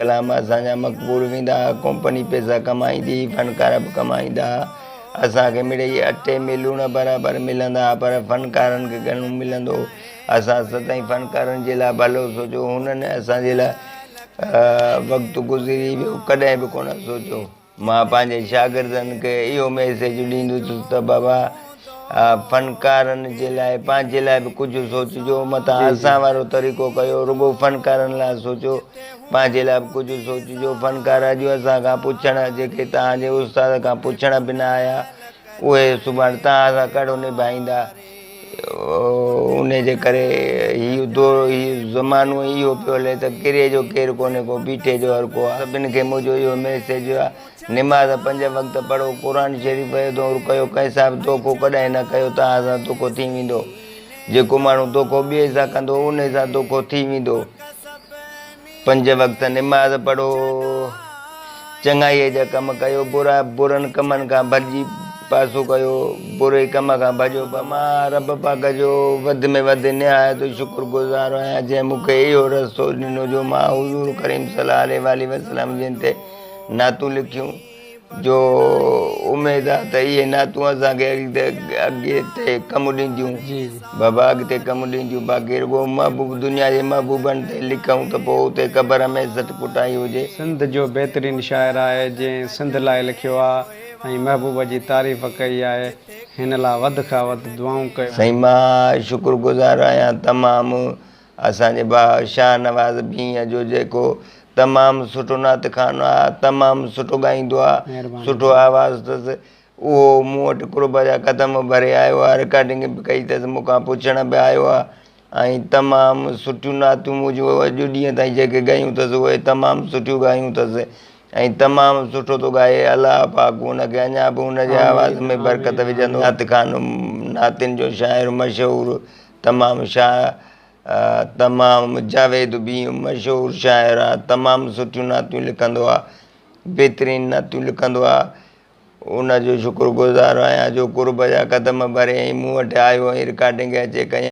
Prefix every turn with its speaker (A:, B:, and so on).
A: ڪلام اسان جا مقبول ويندا ها، ڪمپني پئسا ڪمائيندي هئي، فنڪار به ڪمائيندا ها. اسان کي مڙئي اٽي ۾ لوڻ برابر ملندا ها پر فنڪارن کي گهڻو ملندو هو. اسان سدائين فنڪارن جي لاء ڀلو سوچيو، هنن اسان جي لاء وقت گذري ويو ڪڏهن به ڪونه سوچيو. مان پنهنجي شاگردن کي اهو ميسيج ڏيندس ته بابا فنڪارن جي لاء پنهنجي لاء به ڪجهه سوچجو متان اسان وارو طريقو ڪيو رڳو فنڪارن لاء سوچو پنهنجي لاء به ڪجهه سوچجو فنڪار اڄ اسان کان پڇڻ جيڪي توهان جي استاد کان پڇڻ به نه آيا اهي سڀاڻي توهان سان ڪهڙو نڀائيندا. انهيء جي ڪري هي دور، هي زمانو ئي اهو پيو هلي ته ڪري جو ڪير ڪونهي ڪو، بيٺي جو هر ڪو آ. سڀن کي منهنجو اهو ميسيج آ، نماز پنج وقت پڙهو، قرآن شريف جو دور ڪيو، ڪنهن سان به دوکو ڪڏهن نه ڪيو، توهان سان دوکو ٿي ويندو. جيڪو ماڻهو دوکو ٻئي سان ڪندو، انهيء سان دوکو ٿي ويندو. پنج وقت نماز پڙهو، چڱائيء جا ڪم ڪيو، برا برن ڪمن کان ڀڄي پاسو ڪيو، بري ڪم کان ڀڄو. مان رب پاڪ جو وڌ ۾ وڌ نهايت شڪر گذار آهيان جنهن مون کي اهو رستو ڏنو جو مان حضور ڪريم صلي الله عليه واٰله وسلم جن تي نعتون لکيون. جو اميد آ ته اهي نعتون اسان کي اڳتي ڪم ڏينديون بابا اڳتي ڪم ڏينديون باقي رڳو محبوب دنيا جي محبوبن تي لکون ته پوء اتي قبر ۾ سٽ پٽائي هجي.
B: سنڌ جو بهترين شاعر آهي جنهن سنڌ لاء لکيو آ ۽ محبوب جي تعريف ڪئي آهي هن لا وڌ کان وڌ دعائون ڪيو.
A: سائين مان شڪر گذار آهيان تمام اسان جي ڀاء شاهنواز ڀينء جو جيڪو تمام سٺو نعت خوان آ تمام سٺو ڳائيندو آ سٺو آواز اٿس اهو مون وٽ قرب جا قدم ڀري آيو آ رڪارڊنگ به ڪئي اٿس مون کان پڇڻ به آيو آ ۽ تمام سٺيون نعتون منهنجون اڄ ڏينهن تائين جيڪي ڳايون اٿس اهي تمام سٺيون ڳايون اٿس ۽ تمام سٺو ٿو ڳائي الله پاڪ ان کي اڃا به ان جي آواز ۾ برڪت وجهندو نعت خوان نعتن جو شاعر مشهور تمام شاهه تمام جاويد به مشهور شاعر آ تمام سٺيون نعتيون لکندو آ بهترين نعتيون لکندو آ ان جو شڪر گذار آهيان جو قرب جا قدم ڀري ۽ مون وٽ آيو ۽ رڪارڊنگ اچي ڪيائين.